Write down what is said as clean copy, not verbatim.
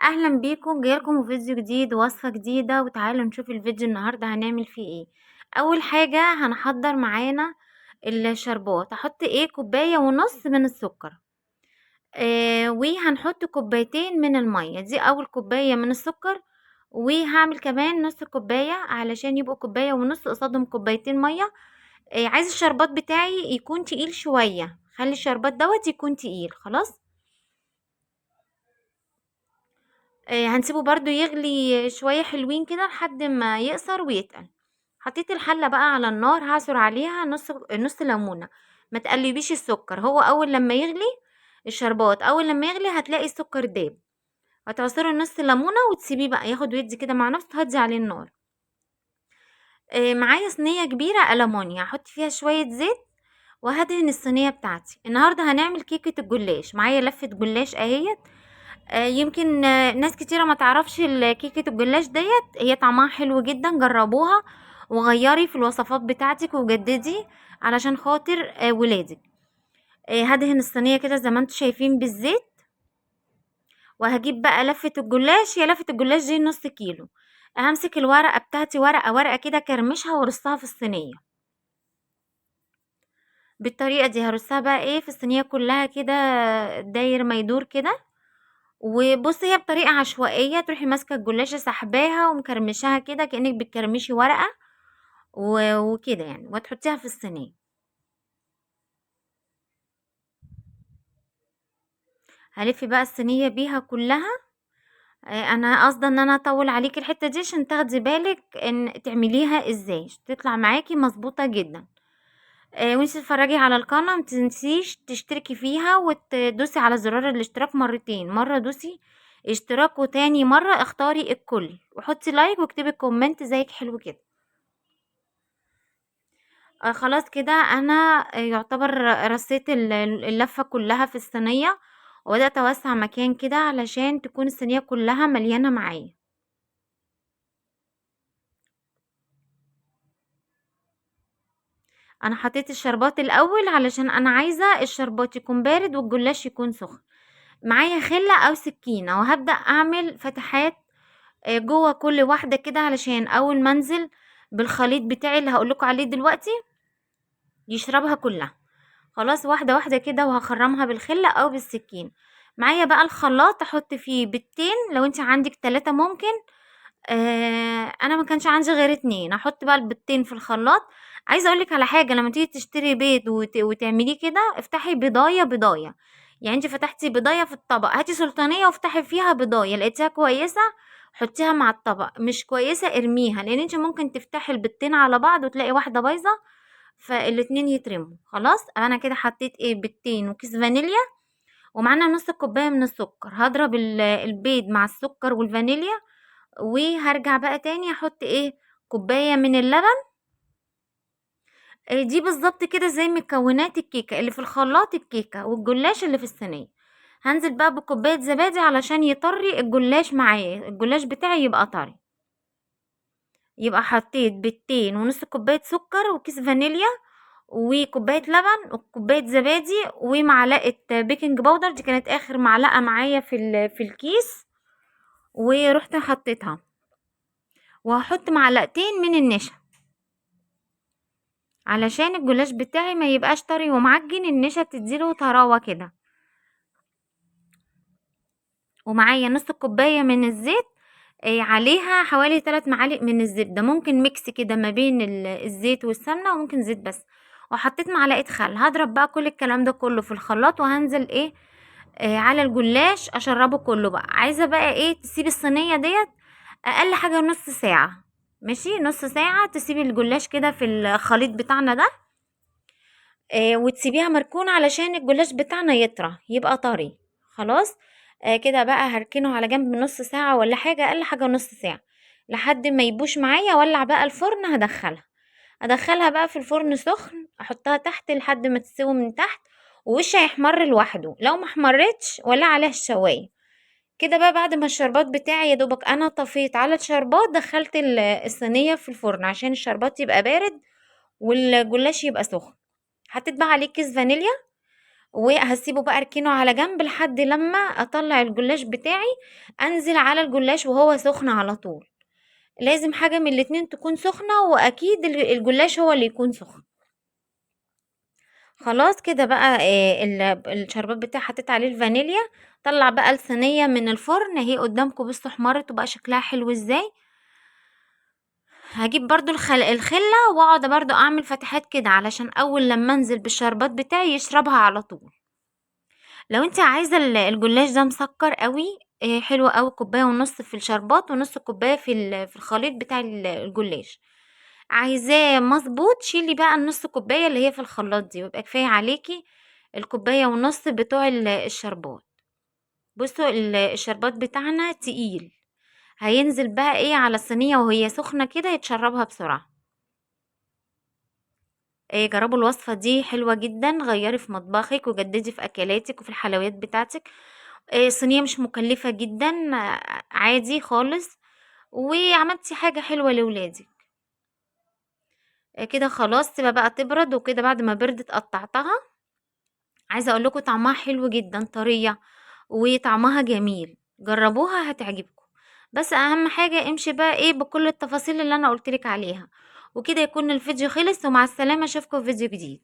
اهلا بيكم، جايلكم فيديو جديد ووصفه جديدة، وتعالوا نشوف الفيديو النهارده هنعمل فيه ايه. اول حاجة هنحضر معانا الشربات. هحط ايه؟ كوباية ونص من السكر، وهنحط كوبايتين من المية. دي اول كوباية من السكر، وهعمل كمان نص كوباية علشان يبقوا كوباية ونص قصادهم كوبايتين مية. عايز الشربات بتاعي يكون تقيل شوية، خلي الشربات دوت يكون تقيل. خلاص، هنسيبه برضو يغلي شوية حلوين كده لحد ما يقصر ويتقل. حطيت الحلة بقى على النار، هعصر عليها نص ليمونة. ما تقلبيش السكر، هو اول لما يغلي الشربات، اول لما يغلي هتلاقي السكر داب. هتعصري نص ليمونة وتسيبيه بقى ياخد ويدي كده مع نفسه، تهدي عليه النار. معايا صينية كبيرة ألمونيا، هحط فيها شوية زيت وهدهن الصينية بتاعتي. النهاردة هنعمل كيكة الجلاش. معايا لفة جلاش اهيت. يمكن ناس كتيرة ما تعرفش كيكة الجلاش ديت، هي طعمها حلو جدا، جربوها وغيري في الوصفات بتاعتك وجددي علشان خاطر ولادك. هدهن الصينية كده زي ما انتم شايفين بالزيت، وهجيب بقى لفة الجلاش. هي لفة الجلاش دي نص كيلو. همسك الورقة بتاعتي ورقة ورقة كده، كرمشها وارصها في الصينية بالطريقة دي. هرصها بقى ايه في الصينية كلها كده، داير ما يدور كده. وبصي هي بطريقة عشوائية، تروحي ماسكة الجلاشة سحباها ومكرمشاها كده كأنك بتكرمشي ورقة وكده يعني، وتحطيها في الصينية. هلف بقى الصينية بيها كلها. انا قصده ان انا اطول عليكي الحتة دي عشان تاخدي بالك ان تعمليها ازاي عشان تطلع معاكي مظبوطة جدا. وانتي تتفرجي على القناة ما تنسيش تشتركي فيها وتدوسي على زرار الاشتراك مرتين، مرة دوسي اشتراك وتاني مرة اختاري الكل، وحطي like واكتبي comment زيك حلو كده. خلاص كده انا، يعتبر رصيت اللفة كلها في الصينية، وبدأت اوسع مكان كده علشان تكون الصينية كلها مليانة معايا. انا حطيت الشربات الاول علشان انا عايزة الشربات يكون بارد والجلاش يكون سخن. معايا خلة او سكينة، وهبدأ اعمل فتحات، جوه كل واحدة كده علشان اول ما انزل بالخليط بتاعي اللي هقولكوا عليه دلوقتي يشربها كلها. خلاص واحدة واحدة كده، وهخرمها بالخلة او بالسكين. معايا بقى الخلاط احط فيه بيضتين، لو انت عندك 3 ممكن، انا ما كانش عندي غير 2. احط بقى البيضتين في الخلاط. عايزه اقولك على حاجة، لما تيجي تشتري بيض وتعمليه كده، افتحي بيضايه بيضايه، يعني انت فتحتي بيضايه في الطبق، هاتي سلطانيه وافتحي فيها بيضايه، لقيتيها كويسة حطيها مع الطبق، مش كويسة ارميها، لان انت ممكن تفتحي البيضتين على بعض وتلاقي واحدة بايظة فالاتنين يترموا. خلاص انا كده حطيت ايه، بيضتين وكيس فانيليا، ومعانا نص كوباية من السكر. هضرب البيض مع السكر والفانيليا، وهرجع بقى تاني احط ايه، كوباية من اللبن. دي بالظبط كده زي مكونات الكيكه اللي في الخلاط، الكيكه والجلاش اللي في الصينية. هنزل بقى بكوبايه زبادي علشان يطري الجلاش معايا، الجلاش بتاعي يبقى طري. يبقى حطيت بيضتين ونص كوباية سكر وكيس فانيليا وكوبايه لبن وكوبايه زبادي ومعلقة baking powder، دي كانت اخر معلقه معايا في الكيس، ورحت حطيتها. وهحط معلقتين من النشا علشان الجلاش بتاعي ما يبقاش طري ومعجن، النشا تديله طراوه كده. ومعايا نص كوباية من الزيت، عليها حوالي 3 معالق من الزبدة، ممكن ميكس كده ما بين الزيت والسمنه، وممكن زيت بس. وحطيت معلقه خل. هضرب بقى كل الكلام ده كله في الخلاط، وهنزل ايه، على الجلاش اشربه كله بقى. عايزه بقى ايه، تسيبي الصينية ديت اقل حاجة نص ساعة، ماشي، نص ساعة تسيبي الجلاش كده في الخليط بتاعنا ده، وتسيبيها مركونة علشان الجلاش بتاعنا يطرى يبقى طري. خلاص، كده بقى هركنه على جنب نص ساعة ولا حاجة، اقل حاجة نص ساعة لحد ما يبوش معايا. اولع بقى الفرن، هدخلها بقى في الفرن سخن، احطها تحت لحد ما تستوي من تحت، ووشها هيحمر لوحده. لو ما احمرتش ولا عليها الشوايه كده بقى. بعد ما الشربات بتاعي يا دوبك انا طفيت على الشربات، دخلت الصينية في الفرن عشان الشربات يبقى بارد والجلاش يبقى سخن. حطيت بقى عليه كيس فانيليا، وهسيبه بقى اركنه على جنب لحد لما اطلع الجلاش بتاعي، انزل على الجلاش وهو سخن على طول. لازم حاجة من الاتنين تكون سخنة، واكيد الجلاش هو اللي يكون سخن. خلاص كده بقى، الشربات بتاعي حطيت عليه الفانيليا. طلع بقى الصينية من الفرن اهي قدامكم، بصوا احمرت وبقى شكلها حلو ازاي. هجيب برضو الخلة واقعد برضو اعمل فتحات كده علشان اول لما انزل بالشربات بتاعي يشربها على طول. لو انت عايزة الجلاش ده مسكر قوي، حلو قوي، كوباية ونص في الشربات ونص كوباية في الخليط بتاع الجلاش. عايزاه مظبوط شيلي بقى النص كوباية اللي هي في الخلاط دي، ويبقى كفاية عليكي الكوباية ونص بتوع الشربات. بصوا الشربات بتاعنا تقيل، هينزل بقى ايه على الصينية وهي سخنة كده يتشربها بسرعة. جربوا الوصفة دي حلوة جدا، غيري في مطبخك وجددي في اكلاتك وفي الحلويات بتاعتك. صينية مش مكلفة جدا، عادي خالص، وعملتي حاجة حلوة لولادك. كده خلاص سيبها بقى تبرد وكده. بعد ما بردت قطعتها، عايزة اقول لكم طعمها حلو جدا، طرية وطعمها جميل، جربوها هتعجبكم. بس اهم حاجة امشي بقى بكل التفاصيل اللي انا قلتلك عليها. وكده يكون الفيديو خلص، ومع السلامة، اشوفكم في فيديو جديد.